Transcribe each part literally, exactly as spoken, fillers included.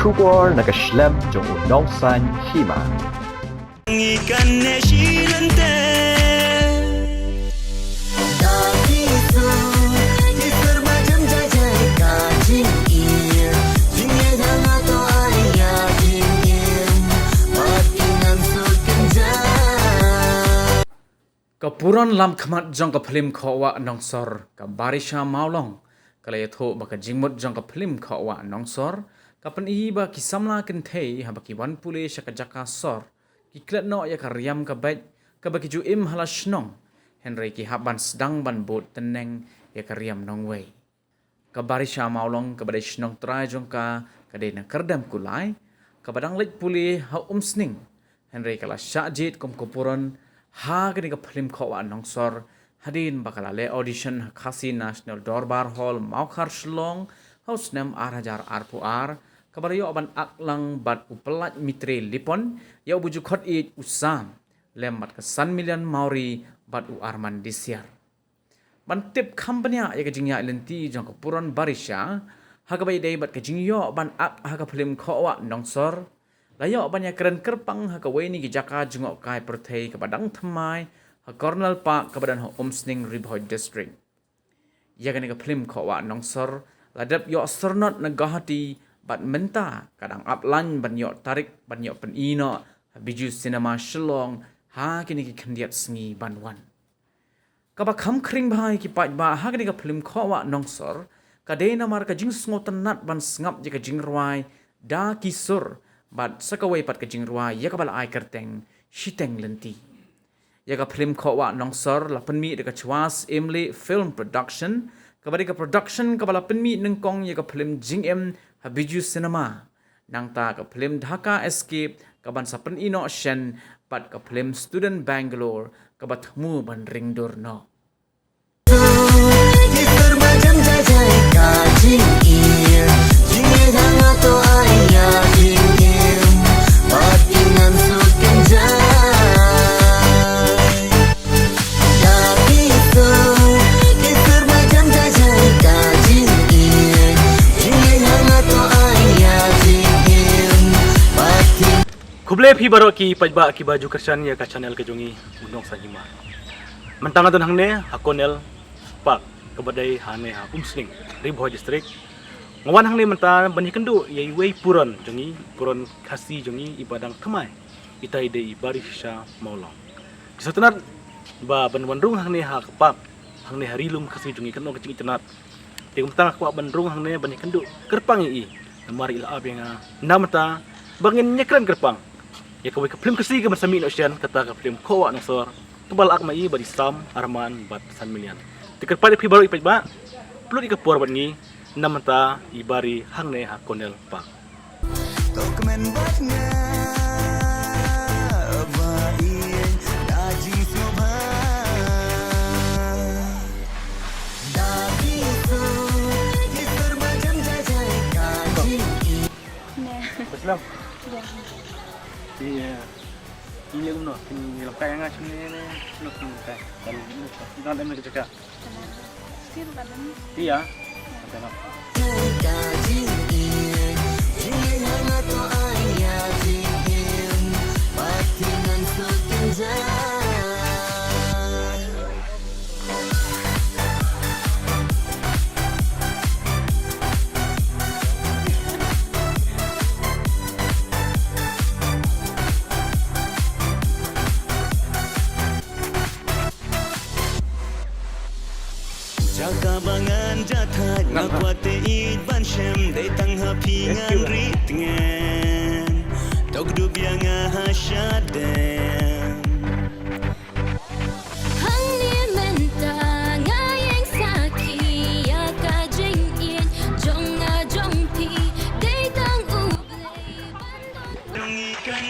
Khubor na ka shlem jong u Nongsaiñ Hima. Ngi kane shi lynte. Ka puron lamkhmat jong ka phlim Khohwah Nongsor, ka Barisha Mawlong, ka la ïathuh ba ka jingmut jong ka phlim Khohwah Nongsor ka pyni ba ki samla kynthei haba ki wan pule sha ka jaka sor ki klet noh ïa ka riam ka beit kaba ki ju im ha la shnong, hynrei ki hap ban sdang ban bud tneng ïa ka riam nongwei. Ka Barisha Mawlong kaba dei shnong trai jong ka, ka dei na Kyrdem Kulai, kaba dang leit pule ha Umsning, hynrei ka la shah jied kum ka puron ha kane ka phlim Khohwah Nongsor hadien ba ka la leh audition ha Khasi National Dorbar Hall, Mawkhar, Shillong ha u snem ar hajar arphew ar, kaba la ïoh ban ak lang bad u Pyllait Mitre Lipon, ïa uba ju khot ïeit u Sam, lem bad ka San Million Mawrie bad u Arman Disiar. Ban tip kham bniah ïa ka jingïaid lynti jong ka puron Barisha ha kaba ïadei bad ka jingïoh ban ak ha ka phlim Khohwah Nongsor, la ïoh ban ïakren kyrpang ha kawei na ki jaka jngohkai pyrthei kaba dang thymmai ha Cornell Park kaba don ha Umsning, Ri Bhoi District. Ïa kane ka phlim Khohwah Nongsor la dep ïoh syrnod na Guwahati bad mynta ka dang ap lain ban ïoh tarik ban ïoh pyni noh ha Bijou Cinema Shillong ha kine ki khyndiat sngi ban wan. Kaba kham khring bha ïa ki paidbah ha kane ka phlim Khohwah Nongsor ka dei namar ka jingsngewtynnat ban sngap ïa ka jingrwai da ki sur bad sa kawei pat ka jingrwai ïa kaba la ai kyrteng Shiteng Lynti. Ïa ka phlim Khohwah Nongsor la pynmih da ka Chwas Imli Film Production, kaba dei ka production kaba la pynmih nyngkong ïa ka phlim Jingim ha Bijou Cinema. Nangta ka phlim Dhaka Escape kaban sa pyni noh shen, bad ka phlim Student Bangalore kaba thmu ban ring dur noh. Khublei phi baroh ki paidbah kiba ju kyrshan ïa ka channel ka jong ngi, u Nongsaiñ Hima. Mynta nga don hangne ha Cornell Park kaba dei hangne ha Umsning, Ri Bhoi District. Nga wan hangne mynta ban ïakynduh ïa iwei puron jong ngi, puron Khasi jong ngi iba dang thymmai. Ita i dei i Barisha Mawlong. Ki sngewtynnat ba ban wan rung hangne ha ka park, hangne ha Ri Lum Khasi jong ngi, kano ka jingitynnat. Te kumta nga kwah ban rung hangne ban ïakynduh kyrpang ïa i. Namar i la ap ïa nga na mynta ba ngin ïakren kyrpang ïa kawei ka phlim Khasi kaban sa mih noh shen, kata ka phlim Khohwah Nongsor, kaba la ak ma i bad i Sam, Arman bad San Million. Te kyrpad ïa phi baroh i paidbah, pynlut ïa ka por bad ngi, na mynta i Bari hangne ha Cornell Park. Nè. Islam. Iya. Iya. Ini kumno, ini lengkai nga sini ni, kumno kumno kai. Kalau kumno, kita ada mereka cakap. Iya. Jaka ba ngan jathat nga kwah te ïeit ban shem, dei tang ha phi ngan ri tngen. Tok du bia nga ha shadem. Hangne mynta nga ïeng sakhi ïa ka jingïeit jong nga jong phi, dei tang U Blei ban don.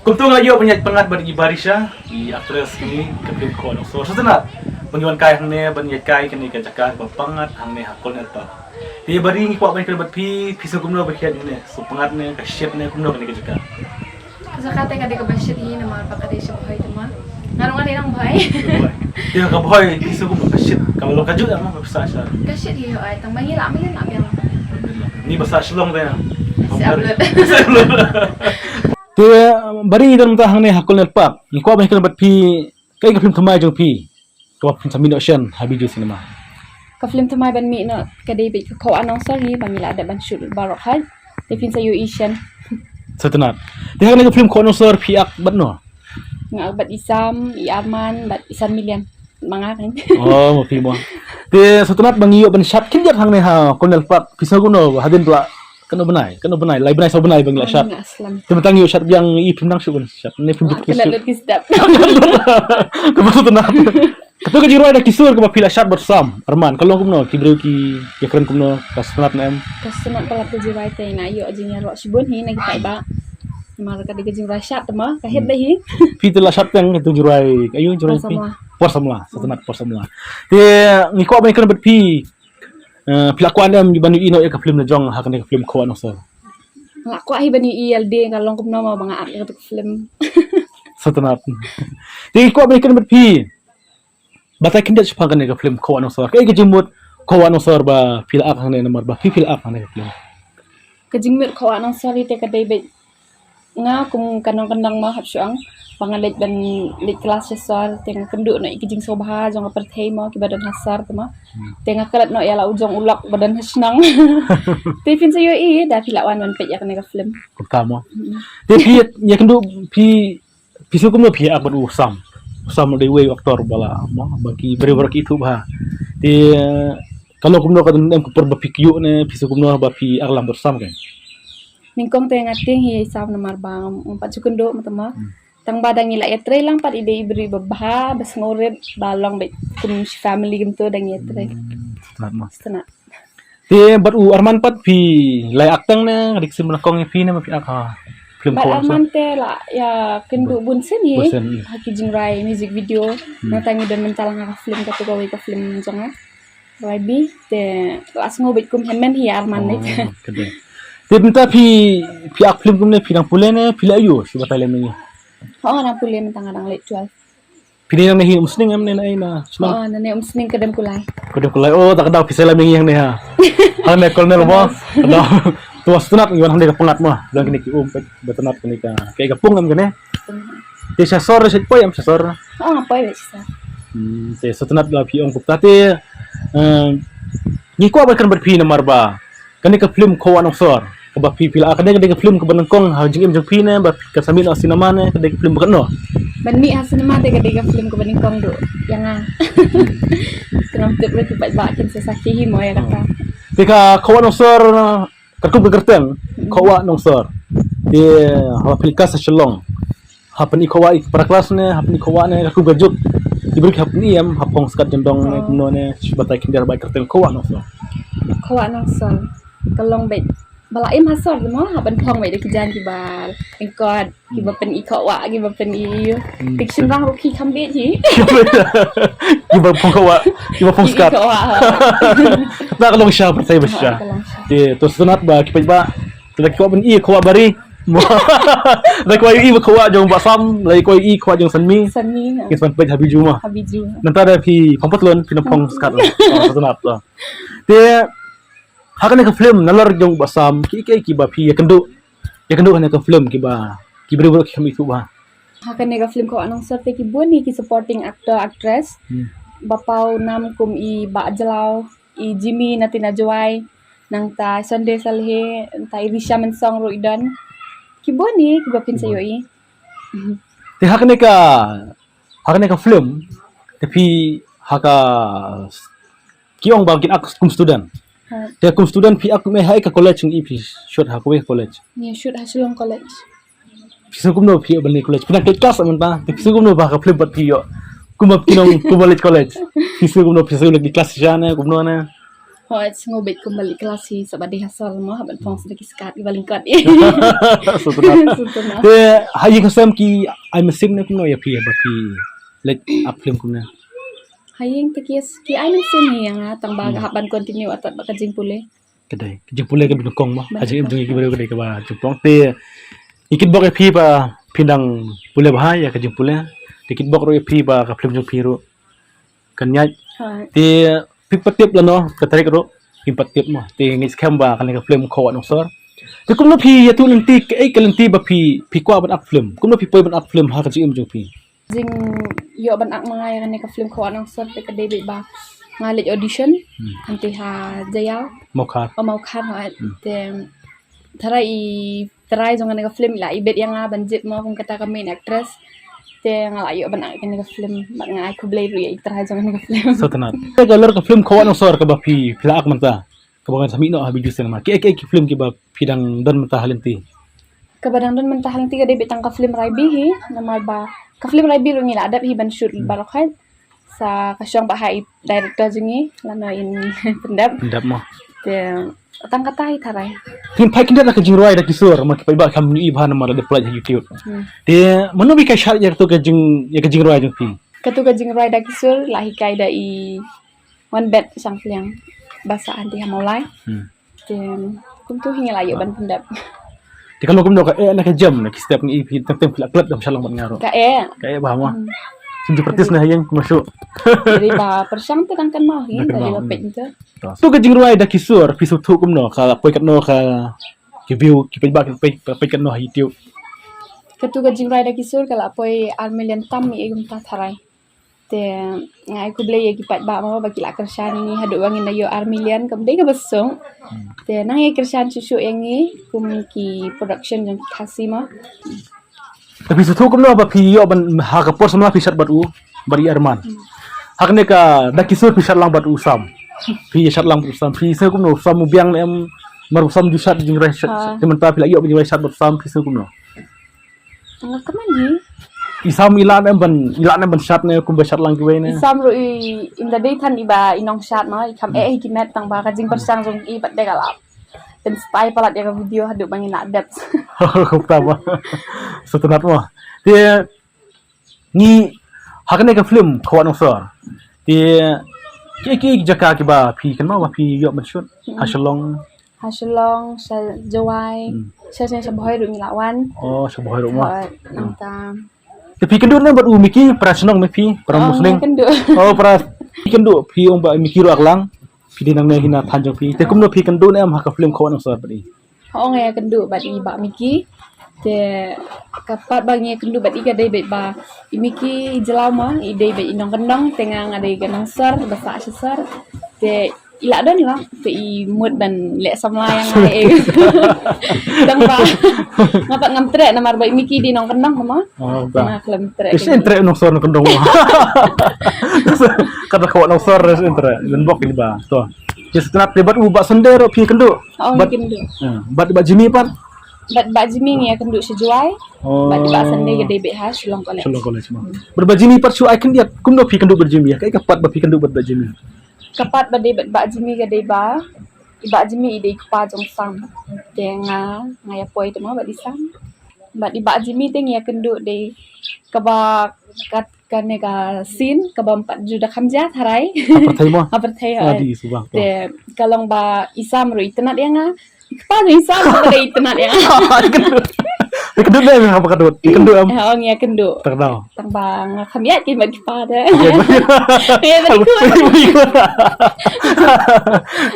Kumta nga la ïoh ban ïaid pyngngad bad i Barisha, i actress kane ka phlim Khohwah Nongsor. Sngewtynnat ban ïoh kai hangne ban ïaid kai kane ka jaka ba pyngngad hangne ha Cornell Park. Te Bari, ngi kwah ban kren bad phi, phi sngew kumno ba ki ïaid hangne, sngewpyngngad ne, ka shit ne, kumno kane ka jaka? Ka jaka te ka dei kaba shit hi namar ba ka dei sha Bhoi te ma. Nga ruh nga dei nong Bhoi. Te ka Bhoi, phi sngew kumno, ka shit, ka long kajuh ïa ma, ba phi sah sha? Ka shit hi hooid, tang ba ngi lah mlien lah biang. Ngi ba sah Shillong te. Sah lut. Te Bari, ngi don mynta hangne ha Colonel Park, ngi kwah ban kren bad phi, kaei ka film thymmai jong phi kaba phin sa mih noh shen ha Bijou Cinema? Ka film thymmai ban mih noh ka dei beit ka Khawah Nongsor hi ba ngi la dep ban shoot baroh hait. Te phin sa ïohi shen. Sngewtynnat. Te ha kane ka film Khawah Nongsor phi act bad no? Nga act bad i Sam, i Arman bad i San Million. Ma nga kan. Oh, ma phi mo. Te sngewtynnat ba ngi ïoh ban shad khyndiat hangne ha Colonel Park. Phi sngew kumno hadien ba la katno bnai, katno bnai, lai bnai saw bnai ba ngi la shad. Nga slem. Te mynta ngi ïoh shad biang, i phim nang shuh ban shad. Ne phim. Wah, jot ki kynat step. Te ba sngewtynnat. Kato ka jingrwai da ki sur kaba phi la shad bad Sam, Arman, ka long kumno, ki briew ki ïakren kumno, ka sngewtynnat ne em? Ka sngewtynnat palat ka jingrwai te, nga ïoh jingïaroh shibun hi na ki paidbah. Namar ka dei ka jingrwai shad te ma, ka hit da hi. Phi te la shad tang kato jingrwai, aïu jingrwai phi? Por Samla. Por Samla, sngewtynnat Por Samla. Te ngi kwah ban kren bad phi, eh, phi la kwah ne em ban ïohi noh ïa ka film la jong ha kane ka film Khawah Nongsor? La kwah hi ban ïohi ïalade ka long kumno ma ba nga act ïa kato ka film. Sngewtynnat. Te ngi kwah ban kren bad phi. Batai khyndiat shaphang kane ka film Khawah Nongsor. Kaei ka jingmut Khawah Nongsor ba phi la act hangne namar ba phi, phi la act hangne ka film? Ka jingmut Khawah Nongsor te ka dei beit nga kum ka nongkyndong ma hap shuh ong ba nga leit ban leit klas sha sor te nga kynduh noh ïa ki jingsngewbha jong ka pyrthei mo kiba don ha sor te mo. Hmm. Te nga klet noh ïa la u jong u lok ba don ha shnong. Te phin sa ïohi da phi la wan ban peit ïa kane ka film. Kumta mo. Hmm. Te phi ïa kynduh phi Phi sngew kumno phi act bad u Sam? U Sam u dei uwei u actor ba la, mo, ba ki briew baroh ki ithuh bha. Te ka long kumno, ka don em ka por ba phi kyiuh ne phi sngew kumno ba phi act lang bad u Sam kein? Nyngkong te nga tieng hi ïa i Sam namar ba ngam pat ju kynduh mynta ma. Hmm. Tang ba da ngi la ïatrei lang pat i dei i briew ba bha, ba sngewrit, ba long beit kum shi family kumto da ngi ïatrei. Hmm, sngewtynnat mo. Sngewtynnat. Te bad u Arman pat phi la act tang ne ka dei ka sien ba nyngkong ïa phi ne ba phi act ha film? Bad Khawah Nongsor? Arman te la ïa kynduh bun sien hi. Bun sien, hmm. Ha ki jingrwai music video. Hmm. Nangta ngi don mynta lang ha ka film, kato kawei ka film jong nga. Rwai bi te la sngew beit kum hynmen hi ïa Arman ne. Oh, ka dei. Te mynta phi, phi act film kumne phi dang pule ne phi la ïoh shu batai lem ne ngi? Oh, dang pule, mynta nga dang leit twelve. Phi dei nangne hi Umsning em ne na, na shnong? Oh, nangne Umsning, Kdem Kulai. Kdem Kulai. Oh, ta ka daw phi sa lem ïa ngi hangne ha. Hangne Colonel mo. Ka daw. To sngewtynnat ngi wan hangne ka pyngngad mo. Don kine ki um peit ba tynnat kane ka, ka, ka pung em kane. Te sha sor sha poi em sha sor? Oh, nga poi sha sor. Hmm, te sngewtynnat la phi ong kumta te, eh, ngi kwah ban kren bad phi namar ba kane ka film Khawah Nongsor kaba phi, phi la, ka dei, ka dei ka film kaba nyngkong ha jingim jong phi ne ba ka sa mih noh ha cinema ne ka dei ka film ba katno? Ban mih ha cinema te ka dei ka film kaba nyngkong duh ïa nga. Te ngam tip ruh ki paidbah kin sa sakhi hi mo ïa kata. Te ka Khawah Nongsor, katkum ka kyrteng, hmm, Khawah Nongsor. Te haba phi leit klas ha Shillong, ha pyni Khawah ïa ki para klas ne, ha pyni Khawah ne, katkum ka juk, ki briew ki hap pyni em, ha phong skat jyndong ne, oh, kumno ne, shu batai khyndiat ba kyrteng Khawah Nongsor? Khawah Nongsor ka long beit ba la im ha sor mo, ha ban phong beit da ki jaiñ kiba lyngkot, kiba, hmm, pyni Khawah, kiba pyni. Hmm. Te ki shynrang ruh ki kham beit hi. Kiba phong Khawah, kiba phong skat. Khawah, ha. Kata ka long sha pyrthei ba shisha. Ha, ka long sha. Te to sngewtynnat ba ki paidbah, te lada ki kwah ban i Khawah Bari, lada ki kwah i ba Khawah jong Bah Sam, lada ki kwah i Khawah jong Sanmi. Sanmi, ha. Ki sa peit ha Bijou mo. Ha Bijou. Nangta da phi phong patlun, phin phong skat. Oh, sngewtynnat to. Te ha kane ka film, nalor jong Bah Sam, kiei kiei kiba phi ïakynduh, ïakynduh ha kane ka film kiba ki briew baroh ki kham ithuh bha? Ha kane ka film Khawah Nongsor te ki bun hi ki supporting actor, actress. Hmm. Ba paw nam kum i Bah Jlaw, i Jimmy na Tina Jowai, nangta i Sunday Salhe, nangta i Risha Mynsong ruh i don. Ki bun hi kiba phin sa ïohi. Te ha kane ka, ha kane ka film, te phi ha ka, ki ong ba kin act kum student. Ha. Te kum student phi act kum, eh, ha ka college ngi, phi shoot ha kawei ka college? Ngi shoot ha Shillong College. Phi sngew kumno phi ban leit college? Phi nang leit klas mynta. Te phi sngew kumno ba ha ka film pat phi ïoh kumba phi nang kumba leit college? Phi sngew kumno, phi sngew leit klas shisha ne kumno ne? Hooid, sngew beit kumba leit klas hi, sa ba dei ha sor mo, ha ban phong sa da ki skat kiba lyngkot. Sngewtynnat. Sngewtynnat. Te ha ïing ha sem ki ai mynsiem ne kumno ïa phi ba phi leit act film kumne? Ha ïing te ki, ki ai mynsiem hi ïa nga, tang ba, hmm, hap ban continue atat bad ka jingpule. Ka dei ka jingpule ka dei nyngkong mo. Ka jingim jong ngi ki briew ka dei kaba jingpong. Te ngi kitbok ïa phi ba phi dang pule bha ïa ka jingpule. Te kitbok ruh ïa phi ba ka film jong phi ruh kan ïaid. Te phi pat tip lano ka tarik ruh, phi pat tip mo. Te ngi skhem ba kane ka film Khawah Nongsor. Te kumno phi ïathuh lynti, kaei ka lynti ba phi, phi kwah ban ak film? Kumno phi poi ban ak film ha ka jingim jong phi? Jingïoh ban ak ma nga ïa kane ka film Khawah Nongsor te ka dei beit ba nga leit audition hangtei ha Jaïaw, Mawkhar. O Mawkhar, ha. Te tharai i trai jong kane ka film i la ibit ïa nga ban jied mo kum kata ka main actress. Te nga la ïoh ban ak kane ka film bad nga ai khublei ruh ïa i trai jong kane ka film. Sngewtynnat. Te ka lor ka film Khawah Nongsor kaba phi, phi la ak mynta, kaba ngan sa mih noh ha Bijou Cinema, kiei kiei ki film kiba phi dang don mynta ha lynti? Kaba dang don mynta ha lynti ka dei beit tang ka film Raibi hi, namar ba ka film Raibi ruh ngi la dep hi ban shoot baroh khoit. Sa ka shong ba ha i director jong ngi lano in pyndep. Pyndep mo. Te tang kata hi tharai. Phin phai khyndiat na ka jingrwai Da Ki Sur, ma ki paidbah kham ïohi bha namar la dep pynlait ha YouTube. Te mano ba ka shad ïa katu ka jing, ïa ka jingrwai jong phi? Katu ka jingrwai Da Ki Sur la hikai da i Wanbet Shangpliang ba sah hangtei ha Mawlai. Te kumtu hi ngi la ïoh ban pyndep. Te ka long kumno, ka eh na ka jem na ki step ngi i phi teng teng phi la klet dam shalang bad nga ruh? Ka eh. Ka eh bha mo. Shu practice na ha ïing kumno shuh. Dei ba pyrshang te dang kynmaw hi, dei ba peit te. Tu ka jingrwai Da Ki Sur phi sngewthuh kumno, ka la poi katno ka, ki view, ki paidbah ki peit, peit katno ha YouTube? Katu ka jingrwai Da Ki Sur ka la poi ar million tam i kumta tharai. Te nga ai khublei ïa ki paidbah mo ba ki la kyrshan ïa ngi haduh ba ngin da ïoh ar million, kam dei kaba suk. Te nang ïa kyrshan shuh shuh ïa ngi kum ki production jong ki Khasi mo. Te phi sngewthuh kumno ba phi ïoh ban ha ka por samla phi shad bad u, bad i Arman? Ha kane ka Da Ki Sur phi shad lang bad u Sam. Phi shad lang bad u Sam. Phi sngew kumno, u Sam u biang ne em? Mar u Sam ju shad jingrwai shad. Te mynta phi la ïoh ban jingrwai shad bad u Sam, phi sngew kumno? Nga kmen hi. I Sam i lah ne em ban, i lah ne em ban shad ne kumba shad lang kiwei ne? I Sam ruh i, i da dei than iba i nongshad mo, i kham eh hi ki met tang ba ka jingpyrshang jong i pat de ka la pynstyle palat ïa ka video haduh ba ngin la dep. Kumta ba. Sngewtynnat mo. Te ngi ha kane ka film Khawah Nongsor, te ki, ki jaka kiba phi kynmaw ba phi ïoh ban shoot? Ha Shillong. Ha Shillong, sha Jowai, sha, sha, sha Bhoi ruh ngi la wan. Oh, sha Bhoi ruh mo. Nangta. Te phi kynduh ne em bad u Mickey, para shnong me phi, para musning? Kynduh. Oh, para, phi kynduh, phi ong ba Mickey ruh ak lang. Phi dei nangne hi na than jong phi. Te kumno phi kynduh ne em ha ka film Khawah Nongsor bad i? Ong ïa kynduh bad i Bah Mickey. Te ka pat ba ngi kynduh bad i ka dei bad ba i Mickey i jyllaw mo, i dei bad i nongkyndong, te nga nga dei ka nongsor ba sah sha sor. Te i la don i la, te i mut ban leh samla ïa nga eh. Tang ba nga pat ngam treh namar ba i Mickey i dei nongkyndong mo. Oh, ba. Nga khlem treh. Is in treh nongsor nongkyndong mo. Kata Khawah Nongsor is in treh. Lynbok ini ba. To. Just kenap bad u Bah Sunday ruh phi kynduh. Oh, bad, kynduh. Bad Bah Jimmy pat? Bad Bah Jimmy ngi ïa kynduh sha Jowai. Oh. Bad Bah Sunday ka dei bad ha Shillong College. Shillong College mo. Bad Bah Jimmy pat shu ai khyndiat, kumno phi kynduh bad Jimmy? Kaei ka pat ba phi kynduh bad Bah Jimmy? Ka pat ba dei bad Bah Jimmy ka dei ba i Bah Jimmy i dei kpa jong Sam. Te nga, nga ïa poi te mo bad i Sam. Bad i Bah Jimmy te ngi ïa kynduh dei kaba kat kane ka scene kaba ym pat ju da kham jia tharai. Ha pyrthei mo? Ha pyrthei, ha. Adi, subah. Te ka long ba i Sam ruh i tynnat ïa nga. Kpa jong i Sam ruh ka dei i tynnat ïa nga. Kynduh. Kynduh ne ha ba kynduh. Kynduh em. Ha, ong ïa kynduh. Tang ba nga kham ïaid ki bad kpa de.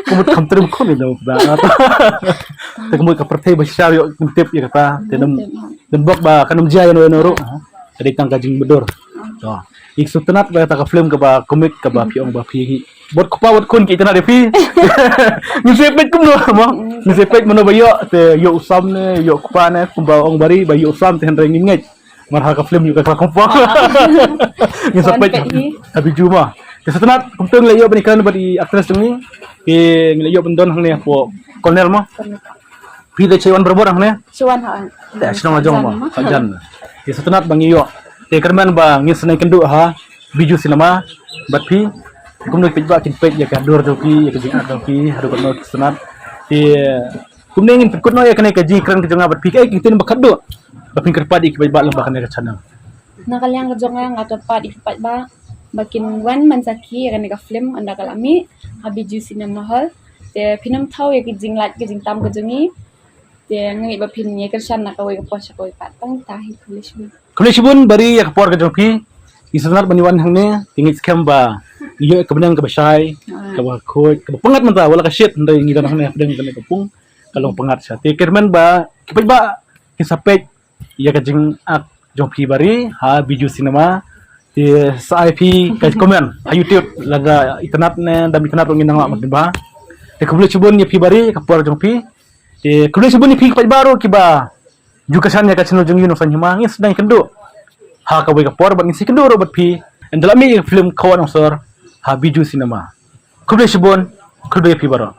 Ka mut kham trem khun i dau da. Te ka mut ka pyrthei ba shisha ïoh kum tip ïa kata. Te dam, dam bok ba kan ym jia ïa no ïa no ruh. Ka dei tang ka jingmudui. To. Ïa sngewtynnat ba kata ka film kaba komik kaba phi ong ba phi hi. Bad kpa bad khun ki tynnat ïa phi. Ngin sa peit kumno mo. Ngin sa peit mano ba ïoh, te ïoh u Sam ne, ïoh kpa ne, kumba ong Bari ba ïoh u Sam te hynrei ngim ngeit. Mar ha ka film ïoh ka kpa. Ngin sa peit ha Bijou mo. Te sngewtynnat kumto ngi la ïoh ban ïakren bad i actress jong ngi. Te ngi la ïoh ban don hangne hapoh Colonel mo. Phi te chei wan barabor hangne? Chei wan ha. Te shnong la jong mo. Sajan. Te sngewtynnat ba ngi ïoh. Te kyrmen ba ngin sa nang kynduh ha Bijou Cinema bad phi. Kumno ki paidbah kin peit ïa ka dur jong phi, ïa ka jingat jong phi, haduh katno ki sngewtynnat. Te kumne ngin pynkut noh ïa kane ka jingkren ka jong nga bad phi, kaei ka ktien ba khatduh ba phin kyrpad ïa ki paidbah lyngba kane ka channel? Na ka liang ka jong nga, nga kyrpad ïa ki paidbah ba kin wan man sa ki ïa kane ka film ynda ka la mih ha Bijou Cinema Hall. Te phin ym thaw ïa ki jinglait ki jingtam ka jong ngi. Te nga ngeit ba phin ïa kyrshan na kawei ka por sha kawei pat. Tang ta hi, khublei shibun. Khublei shibun Bari ïa ka por ka jong phi. Ngi sngewtynnat ba ngi wan hangne, te ngi ngeit skhem ba ngi ïoh ka bneng kaba shai, kaba khuid, kaba pyngngad mynta, wat la ka shit, hynrei ngi don hangne, pdeng kane ka pung ka long pyngngad sha. Te kyrmen ba ki paidbah kin sa peit ïa ka jingak jong phi Bari ha Bijou Cinema. Te sa ai phi ka comment ha YouTube, lada itynnad ne dam itynnad ruh ngin nang lah ban pynbha. Te khublei shibun ïa phi Bari ka por jong phi. Te khublei shibun ïa phi ki paidbah ruh kiba ju kyrshan ïa ka channel jong ngi Nongsaiñ Hima. Ngin sa ïakynduh ha kawei ka por bad ngin sa ïakynduh ruh bad phi. Ynda la mih ïa ka film Khawa Nongsor ha Bijou Cinema. Khublei shibun, khublei ïa phi baroh.